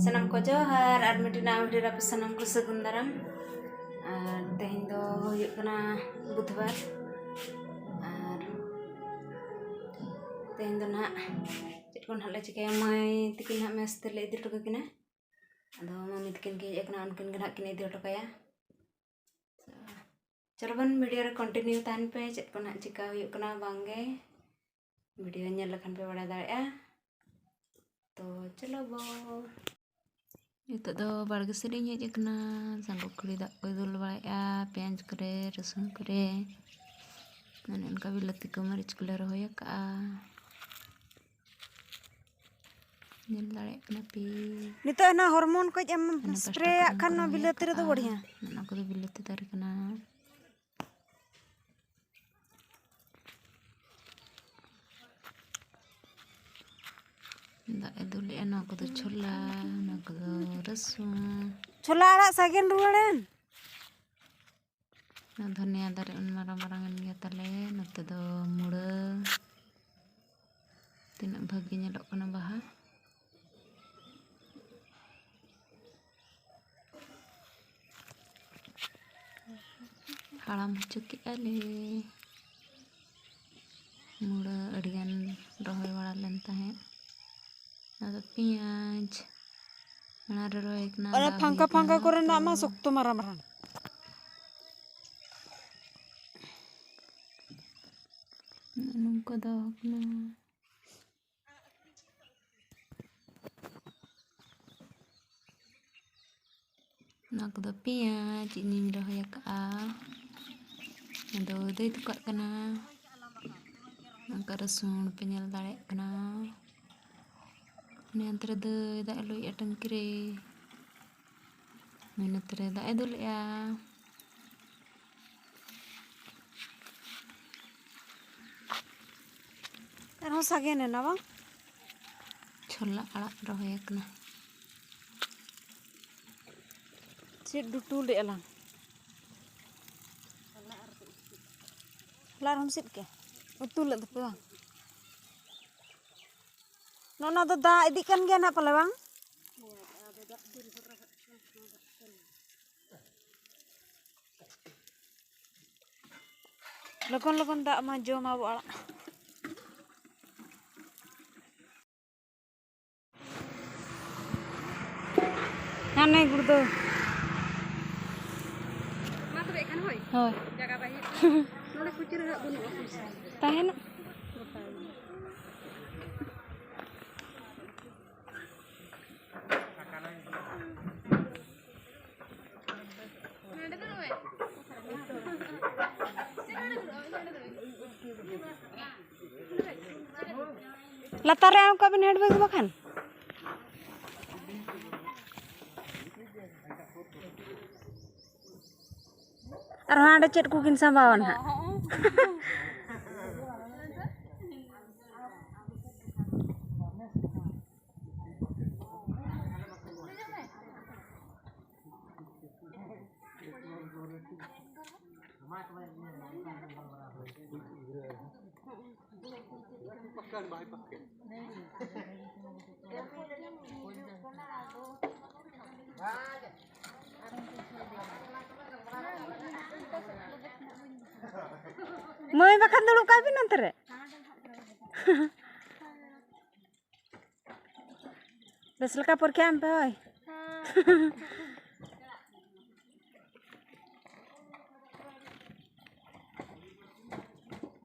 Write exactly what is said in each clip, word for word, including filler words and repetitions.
ᱥᱟᱱᱟᱢ ᱠᱚ ᱡᱚᱦᱟᱨ, ᱟᱨ ᱢᱤᱫᱴᱤᱡ ᱱᱟᱣᱟ video ᱨᱮ ᱟᱯᱮ ᱥᱟᱱᱟᱢ ᱠᱚ ᱥᱟᱹᱜᱩᱱ ᱫᱟᱨᱟᱢ᱾ ᱟᱨ ᱛᱮᱦᱮᱧ ᱫᱚ ᱦᱩᱭᱩᱜ ᱠᱟᱱᱟ ᱵᱩᱫᱷᱵᱟᱨ, ᱟᱨ ᱛᱮᱦᱮᱧ ᱫᱚ ᱱᱟᱦᱟᱜ ᱪᱮᱫ ᱠᱚ ᱱᱟᱦᱟᱜ ᱞᱮ ᱪᱤᱠᱟᱹᱭᱟ, ᱢᱟᱹᱭ ᱛᱤᱠᱤᱱ ᱱᱟᱦᱟᱜ ᱢᱮᱥ ᱛᱮᱞᱮ ᱤᱫᱤ ᱦᱚᱴᱚ ᱠᱟᱹᱠᱤᱱᱟ᱾ ᱟᱫᱚ ᱢᱟᱹᱢᱤ ᱛᱤᱠᱤᱱ ᱠᱤᱱ ᱦᱮᱡ ᱟᱠᱟᱱᱟ, ᱩᱱᱠᱤᱱ ᱜᱮ ᱱᱟᱦᱟᱜ ᱠᱤᱱ ᱤᱫᱤ ᱦᱚᱴᱚ ᱠᱟᱭᱟ᱾ ᱪᱚᱞᱚ ᱵᱚᱱ video ᱨᱮ continue ᱛᱟᱦᱮᱱ ᱯᱮ, ᱪᱮᱫ ᱠᱚ ᱱᱟᱦᱟᱜ ᱪᱤᱠᱟ ᱦᱩᱭᱩᱜ ᱠᱟᱱᱟ ᱵᱟᱝ ᱜᱮ᱾ Video ᱧᱮᱞ ᱞᱮᱠᱷᱟᱱ ᱯᱮ ᱵᱟᱲᱟᱭ ᱫᱟᱲᱮᱭᱟᱜᱼᱟ᱾ ᱛᱚ ᱪᱚᱞᱚ ᱵᱚ᱾ ᱱᱤᱛᱚᱜ ᱫᱚ ᱵᱟᱲᱜᱮ ᱥᱮᱫ ᱤᱧ ᱦᱮᱡ ᱟᱠᱟᱱᱟ᱾ ᱥᱟᱸᱜᱚ ᱠᱩᱲᱤ ᱫᱟᱜ ᱠᱚᱭ ᱫᱩᱞ ᱵᱟᱲᱟᱭᱮᱫᱼᱟ, ᱯᱮᱸᱭᱟᱡᱽ ᱠᱚᱨᱮ, ᱨᱟᱹᱥᱩᱱ ᱠᱚᱨᱮ᱾ ᱚᱱᱮ ᱚᱱᱠᱟ ᱵᱤᱞᱟᱹᱛᱤ ᱠᱚ, ᱢᱟᱹᱨᱤᱪ ᱠᱚᱞᱮ ᱨᱚᱦᱚᱭ ᱟᱠᱟᱫᱼᱟ᱾ ᱧᱮᱞ ᱫᱟᱲᱮᱭᱟᱜ ᱠᱟᱱᱟ ᱯᱮ᱾ ᱱᱤᱛᱚᱜ ᱦᱟᱱᱟ ᱦᱚᱨᱢᱚᱱ ᱠᱚ ᱮᱢ ᱦᱟᱱᱟ ᱯᱟᱥᱴᱟ ᱥᱯᱨᱮᱭᱟᱜ ᱠᱚᱨᱮ ᱠᱷᱟᱱ ᱦᱚᱸᱠᱚ ᱱᱚᱣᱟ ᱨᱚᱦᱚᱭ ᱵᱤᱞᱟᱹᱛᱤ ᱨᱮᱫᱚ ᱟᱠᱟᱫᱼᱟ᱾ ᱵᱟᱹᱲᱤᱡᱼᱟ᱾ ᱚᱱᱟ ᱠᱚᱫᱚ ᱵᱤᱞᱟᱹᱛᱤ ᱫᱟᱨᱮ ᱠᱟᱱᱟ᱾ ᱫᱟᱜ ᱮ ᱫᱩᱞᱮᱜᱼᱟ᱾ ᱱᱚᱣᱟ ᱠᱚᱫᱚ ᱪᱷᱳᱞᱟ, ᱱᱚᱣᱟ ᱠᱚᱫᱚ ᱨᱟᱹᱥᱩᱱ᱾ ᱪᱷᱳᱞᱟ ᱟᱲᱟᱜ ᱥᱟᱜᱮᱱ ᱨᱩᱣᱟᱹᱲᱮᱱ᱾ ᱱᱚᱣᱟ ᱫᱷᱚᱱᱤᱭᱟ ᱫᱟᱨᱮ ᱩᱱ ᱢᱟᱨᱟᱝ ᱢᱟᱨᱟᱝ ᱮᱱ ᱜᱮᱭᱟ ᱛᱟᱞᱮ᱾ ᱱᱚᱛᱮ ᱫᱚ ᱢᱩᱲᱟᱹ, ᱛᱤᱱᱟᱹᱜ ᱵᱷᱟᱹᱜᱤ ᱧᱮᱞᱚᱜ ᱠᱟᱱᱟ ᱵᱟᱦᱟ᱾ ᱦᱟᱲᱟᱢ ᱦᱚᱪᱚ ᱠᱮᱜᱼᱟ ᱞᱮ᱾ ᱢᱩᱲᱟᱹ ᱟᱹᱰᱤᱜᱟᱱ ᱨᱚᱦᱚᱭ ᱵᱟᱲᱟ ᱞᱮᱱ ᱛᱟᱦᱮᱸᱫ᱾ ᱟᱫᱚ ᱯᱮᱸᱭᱟᱡᱽ ᱢᱟᱲᱟᱝ ᱨᱮ ᱨᱚᱦᱚᱭ ᱠᱟᱱᱟ, ᱚᱱᱟ ᱫᱟᱜ ᱯᱷᱟᱝᱠᱟ ᱦᱩᱭ ᱯᱷᱟᱝᱠᱟ ᱠᱟᱱᱟ ᱠᱚᱨᱮᱱᱟᱜ ᱢᱟ ᱛᱚ᱾ ᱥᱚᱠᱛᱚ ᱢᱟᱨᱟᱝ ᱢᱟᱨᱟᱝ᱾ ᱱᱚᱜᱼᱚ ᱱᱚᱝᱠᱟ ᱫᱟᱜ ᱠᱟᱱᱟ᱾ ᱱᱚᱣᱟ ᱠᱚᱫᱚ ᱯᱮᱸᱭᱟᱡᱽ ᱤᱧᱤᱧ ᱨᱚᱦᱚᱭ ᱟᱠᱟᱫᱼᱟ᱾ ᱟᱫᱚ ᱫᱟᱹᱭ ᱛᱟᱠᱚᱣᱟᱜ ᱠᱟᱱᱟ᱾ ᱱᱚᱝᱠᱟ ᱨᱟᱹᱥᱩᱱ ᱯᱮ ᱧᱮᱞ ᱫᱟᱲᱮᱭᱟᱜ ᱠᱟᱱᱟ᱾ ᱚᱱᱮ ᱦᱟᱱᱛᱮ ᱨᱮ ᱫᱟᱹᱭ ᱫᱟᱜ ᱮ ᱞᱩᱭᱮᱫᱼᱟ ᱴᱟᱹᱝᱠᱤ ᱨᱮ᱾ ᱱᱩᱭ ᱱᱚᱛᱮ ᱨᱮ ᱫᱟᱜ ᱮ ᱫᱩᱞᱮᱜᱼᱟ᱾ ᱟᱨᱦᱚᱸ ᱥᱟᱜᱮᱱ ᱮᱱᱟ ᱵᱟᱝ? ᱪᱷᱚᱞᱟ ᱟᱲᱟᱜ ᱨᱚᱦᱚᱭ ᱟᱠᱟᱱᱟ᱾ ᱪᱮᱫ ᱰᱩᱴᱩ ᱞᱮᱫᱼᱟ ᱞᱟᱝ? ᱦᱚᱞᱟ ᱟᱨᱦᱚᱸᱢ ᱥᱤᱫ ᱠᱮᱭᱟ? ᱩᱛᱩ ᱞᱮᱫ ᱫᱚᱯᱮ ᱵᱟᱝ? ᱱᱚᱜᱼᱚ ᱱᱚᱣᱟ ᱫᱚ ᱫᱟᱜ ᱤᱫᱤᱜ ᱠᱟᱱ ᱜᱮᱭᱟ ᱱᱟᱜ ᱯᱟᱞᱮ ᱵᱟᱝ? ᱞᱚᱜᱚᱱ ᱞᱚᱜᱚᱱ ᱫᱟᱜ ᱢᱟ, ᱡᱚᱢ ᱟᱵᱚ ᱟᱲᱟᱜ᱾ ᱦᱟᱱᱮ ᱜᱩᱲᱫᱟᱹ᱾ ᱢᱟ ᱛᱚᱵᱮ ᱮᱱᱠᱷᱟᱱ ᱦᱳᱭ᱾ ᱦᱳᱭ᱾ ᱡᱟᱭᱜᱟ ᱵᱟᱭ ᱦᱩᱭᱩᱜ ᱠᱟᱱᱟ᱾ ᱱᱚᱰᱮ ᱠᱩᱪᱤ ᱨᱮ ᱦᱟᱸᱜ ᱵᱟᱹᱱᱩᱜᱼᱟ ᱯᱚᱭᱥᱟ᱾ ᱛᱟᱦᱮᱱᱟ᱾ ᱜᱚᱴᱟ ᱜᱮ᱾ ᱞᱟᱛᱟᱨ ᱨᱮ ᱚᱱᱠᱟ ᱵᱤᱱ ᱦᱮᱰ ᱵᱮᱜᱽ ᱵᱟᱠᱷᱟᱱ᱾ ᱟᱨᱦᱚᱸ ᱦᱟᱸᱰᱮ ᱪᱮᱫ ᱠᱚᱠᱤᱱ ᱥᱟᱢᱵᱟᱣᱟ ᱱᱟᱦᱟᱜ᱾ ᱢᱟᱹᱭ, ᱵᱟᱠᱷᱟᱱ ᱫᱩᱲᱩᱵ ᱠᱟᱭ ᱵᱤᱱ ᱚᱱᱛᱮ ᱨᱮ᱾ ᱵᱮᱥ ᱞᱮᱠᱟ ᱯᱚᱨᱤᱠᱠᱷᱟ ᱮᱢ ᱯᱮ ᱦᱳᱭ᱾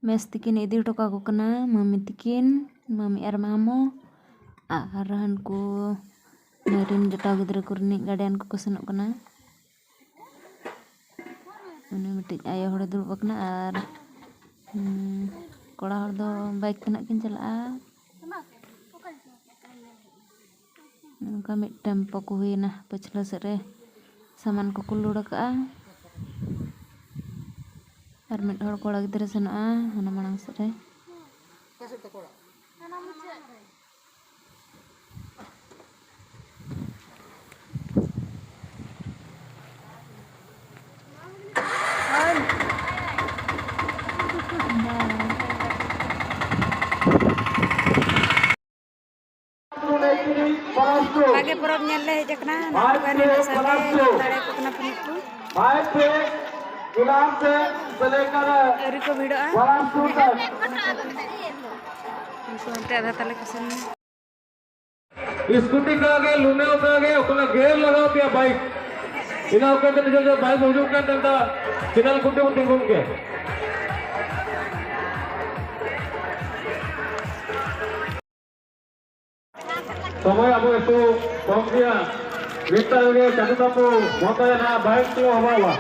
ᱢᱮᱥ ᱛᱤᱠᱤᱱ ᱤᱫᱤ ᱦᱚᱴᱚ ᱠᱟᱠᱚ ᱠᱟᱱᱟ, ᱢᱟᱹᱢᱤ ᱛᱤᱠᱤᱱ, ᱢᱟᱹᱢᱤ ᱟᱨ ᱢᱟᱢᱚ, ᱟᱨ ᱦᱟᱱᱠᱩ ᱢᱟᱹᱭ ᱨᱮᱱ ᱡᱚᱴᱟᱣ ᱜᱤᱫᱽᱨᱟᱹ ᱠᱚ ᱨᱤᱱᱤᱡ ᱜᱟᱨᱰᱤᱭᱟᱱ ᱠᱚᱠᱚ ᱥᱮᱱᱚᱜ ᱠᱟᱱᱟ᱾ ᱩᱱᱤ ᱢᱤᱫᱴᱤᱡ ᱟᱭᱳ ᱦᱚᱲᱮ ᱫᱩᱲᱩᱵ ᱟᱠᱟᱱᱟ ᱟᱨ, ᱦᱩᱸ, ᱠᱚᱲᱟ ᱦᱚᱲ ᱫᱚ ᱵᱟᱭᱤᱠ ᱛᱮ ᱱᱟᱜ ᱠᱤᱱ ᱪᱟᱞᱟᱜᱼᱟ᱾ ᱱᱚᱝᱠᱟ ᱢᱤᱫ ᱴᱮᱢᱯᱳ ᱠᱚ ᱦᱩᱭᱮᱱᱟ, ᱯᱟᱹᱪᱷᱞᱟᱹ ᱥᱮᱫ ᱨᱮ ᱥᱟᱢᱟᱱ ᱠᱚᱠᱚ ᱞᱳᱰ ᱟᱠᱟᱜᱼᱟ᱾ ᱟᱨ ᱢᱤᱫ ᱦᱚᱲ ᱠᱚᱲᱟ ᱜᱤᱫᱽᱨᱟᱹ ᱥᱮᱱᱚᱜᱼᱟ ᱦᱟᱱᱟ ᱢᱟᱲᱟᱝ ᱥᱮᱫ ᱨᱮ᱾ ᱵᱷᱟᱜᱮ ᱯᱚᱨᱚᱵᱽ ᱧᱮᱞ ᱞᱮ ᱦᱮᱡ ᱟᱠᱟᱱᱟ᱾ ᱱᱚᱣᱟ ᱠᱚ ᱮᱱᱮᱡ ᱥᱟᱶᱛᱮ ᱫᱟᱲᱮ ᱠᱚ ᱠᱟᱱᱟ ᱯᱮ ᱱᱩᱠᱩ᱾ ᱵᱷᱟᱭ ᱯᱮ ᱜᱩᱞᱟᱢ ᱯᱮ ᱟᱹᱣᱨᱤ ᱠᱚ ᱵᱷᱤᱲᱚᱜᱼᱟ᱾ ᱩᱱᱠᱩ ᱦᱟᱱᱛᱮ ᱟᱫᱷᱟ ᱛᱟᱞᱮ ᱠᱚ ᱥᱮᱱ ᱮᱱᱟ᱾ स्कूटी का आगे, लूने का आगे, अपना गेयर लगाओ क्या बाइक? इना ओके तो जो, जो बाइक हजूर का डंडा, चिनाल कुट्टे को तिंगुन के। समय अब एक तो कम किया, मिट्टा हो गया, चाकू तापू, बहुत है ना, बाइक तो हवा हुआ।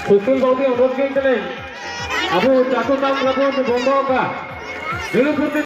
ᱥᱩᱥᱤᱞ ᱵᱟᱹᱵᱩ ᱚᱱᱩᱨᱳᱫᱷ ᱜᱮ ᱠᱟᱹᱱᱟᱹᱧ, ᱟᱵᱚ ᱪᱟᱠᱩ ᱛᱟᱢ ᱨᱮᱵᱚᱱ ᱵᱚᱱᱫᱚ ᱟᱠᱟᱫ᱾ ᱱᱤᱨᱩᱯᱚᱛᱤ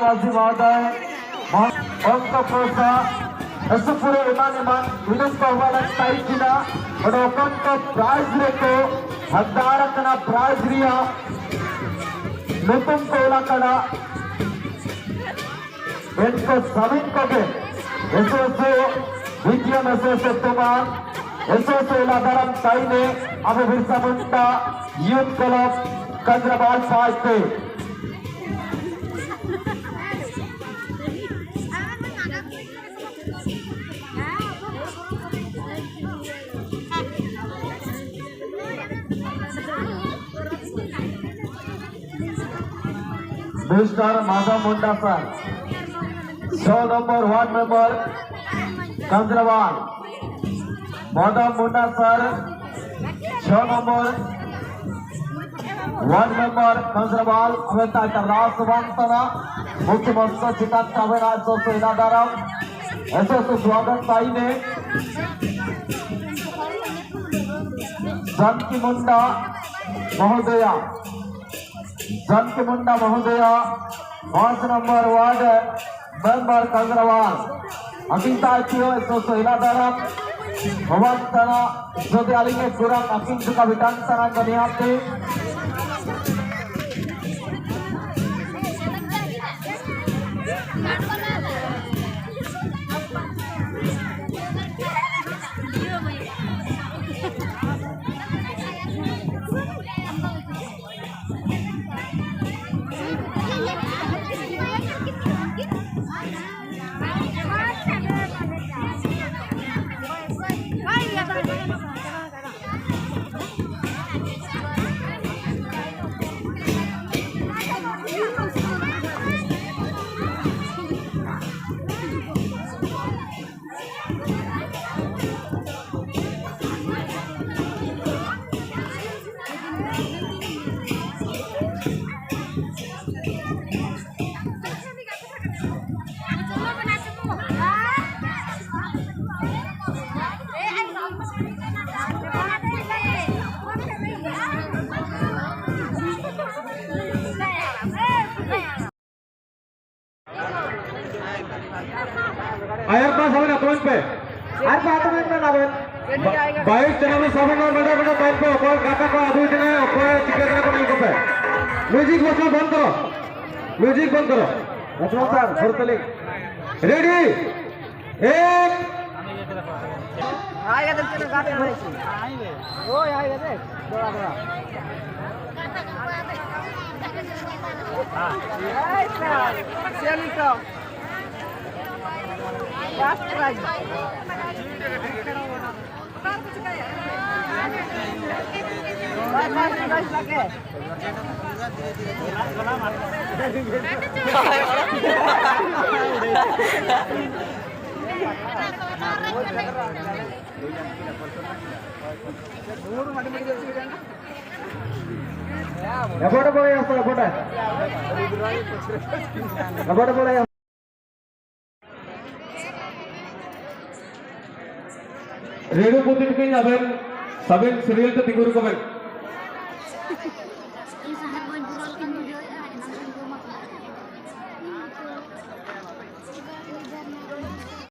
ᱢᱟᱹᱡᱷᱤ ᱢᱚᱦᱚᱫᱚᱭ, ᱚᱱᱛᱚ ᱯᱨᱚᱥᱟ, ᱮᱥᱩᱯᱩᱨᱮ ᱮᱢᱟᱱ ᱮᱢᱟᱱ ᱩᱱᱤᱥ ᱠᱚ ᱦᱚᱵᱟ ᱞᱟᱹᱜᱤᱫ ᱛᱟᱹᱨᱤᱠᱷ ᱠᱤᱱᱟ, ᱚᱸᱰᱮ ᱚᱠᱚᱭ ᱠᱚ ᱯᱨᱟᱭᱤᱡᱽ ᱨᱮᱠᱚ ᱦᱟᱠᱫᱟᱨ ᱟᱠᱟᱱᱟ, ᱯᱨᱟᱭᱤᱡᱽ ᱨᱮᱭᱟᱜ ᱧᱩᱛᱩᱢ ᱠᱚ ᱚᱞ ᱟᱠᱟᱱᱟ᱾ ᱮᱱᱠᱚ ᱥᱟᱢᱤᱞ ᱠᱚᱜᱮ ᱮᱥᱳᱥᱤᱭᱮ ᱵᱤᱴᱤᱭᱟᱢ ᱮᱥᱳᱥᱤᱭᱮ ᱛᱚᱢᱟᱱ ᱮᱥᱳᱥᱤᱭᱮ ᱞᱟᱫᱟᱨᱟᱢ ᱛᱟᱭᱱᱮ ᱟᱵᱚ ᱵᱤᱨᱥᱟ ᱢᱩᱱᱰᱟ ᱭᱩᱛᱷ ᱠᱞᱟᱵᱽ ᱠᱟᱡᱨᱟᱵᱟᱞ ᱯᱟᱸᱪ ᱛᱮ᱾ मिस्टर माधव मुंडा सर, छह नंबर वार्ड मेंबर कंजरावाल। माधव मुंडा सर, छह नंबर ᱳᱣᱟᱨᱰ ᱢᱮᱢᱵᱟᱨ ᱠᱷᱟᱡᱽᱨᱟᱵᱟᱞ ᱟᱵᱮᱱ ᱛᱟᱭ ᱛᱟᱨᱟᱥ ᱵᱟᱝ ᱛᱟᱱᱟ ᱢᱩᱠᱷᱭᱚ ᱢᱚᱧᱪᱚ ᱪᱮᱛᱟᱱ ᱛᱟᱵᱮᱱᱟ ᱥᱚᱥᱚ ᱤᱱᱟ ᱫᱟᱨᱟᱢ ᱮᱥᱚᱥᱚ ᱥᱣᱟᱜᱚᱛ ᱛᱟᱭᱱᱮ ᱡᱟᱱᱠᱤ ᱢᱩᱱᱰᱟ ᱢᱚᱦᱳᱫᱚᱭᱟ, ᱡᱟᱱᱠᱤ ᱢᱩᱱᱰᱟ ᱢᱚᱦᱳᱫᱚᱭᱟ, ᱯᱟᱸᱪ ᱱᱚᱢᱵᱚᱨ ᱳᱣᱟᱨᱰ ᱢᱮᱢᱵᱟᱨ ᱠᱷᱟᱡᱽᱨᱟᱵᱟᱞ ᱟᱹᱠᱤᱱ ᱛᱟᱭ ᱛᱤᱭᱳ ᱥᱚᱥᱚ ᱤᱱᱟ ᱫᱟᱨᱟᱢ ᱦᱚᱣᱟᱱ ᱛᱟᱱᱟ ᱡᱚᱫᱤ ᱟᱹᱞᱤᱧ ᱮ ᱠᱩᱨᱟᱝ ᱟᱹᱠᱤᱱ ᱪᱩᱠᱟ ᱵᱤᱴᱟᱝ ᱛᱟᱱᱟ ᱠᱟᱹᱱᱤᱭᱟᱛᱮ ᱟᱨ ᱯᱟᱸᱪ ᱦᱚᱲ ᱟᱛᱳ ᱯᱮ᱾ ᱟᱨ ᱯᱟᱸᱪ ᱦᱚᱲ ᱢᱮᱱᱟᱜ ᱵᱮᱱ᱾ ᱵᱟ-, ᱵᱟᱭᱤᱥ ᱪᱟᱱᱟᱪ ᱥᱟᱵᱚᱱ ᱱᱚᱰᱮ ᱱᱚᱰᱮ ᱵᱟᱭᱤᱥ ᱯᱮ, ᱚᱠᱚᱭ ᱠᱟᱴᱟ ᱠᱚ ᱟᱹᱜᱩᱭ ᱠᱟᱱᱟ, ᱚᱠᱚᱭ ᱪᱤᱠᱟᱹ ᱠᱟᱱᱟ ᱠᱚ ᱧᱮᱞ ᱠᱚᱯᱮ᱾ ᱢᱤᱭᱩᱡᱤᱠ ᱵᱚᱥ ᱵᱚᱱᱫ ᱠᱚᱨᱚ, ᱢᱤᱭᱩᱡᱤᱠ ᱵᱚᱱᱫ ᱠᱚᱨᱚ᱾ ᱞᱚᱪᱷᱢᱚᱱ ᱥᱟᱨ, ᱦᱚᱨᱛᱟᱞᱤ᱾ ᱨᱮᱰᱤ? ᱮᱠ᱾ ᱦᱟᱭ ᱜᱟᱛᱮ, ᱪᱮᱫ ᱜᱟᱛᱮ ᱦᱚᱭ ᱪᱮᱫ? ᱳᱭ, ᱦᱟᱭ ᱜᱟᱛᱮ, ᱫᱚᱲᱟ, ᱫᱚᱲᱟ᱾ ᱦᱟᱭ ᱥᱟᱨ, ᱥᱮᱱ ᱛᱚ᱾ First prize. ᱵᱟᱭ, ᱵᱟᱭ, ᱵᱟᱭ ᱞᱟᱜᱮ᱾ ᱮᱯᱚᱴ ᱮᱯᱚᱴ ᱮᱭᱟ, ᱮᱯᱚᱴ᱾ ᱮᱯᱚᱴ ᱮᱯᱚᱴ ᱮᱭᱟ᱾ ᱨᱮᱰᱤ ᱯᱩᱛᱤ ᱛᱟᱹᱠᱤᱱ, ᱟᱵᱮᱱ ᱥᱟᱵᱮᱱ ᱥᱤᱨᱤᱭᱟᱞ ᱛᱮ ᱛᱤᱸᱜᱩ ᱨᱟᱠᱟᱵ ᱵᱮᱱ᱾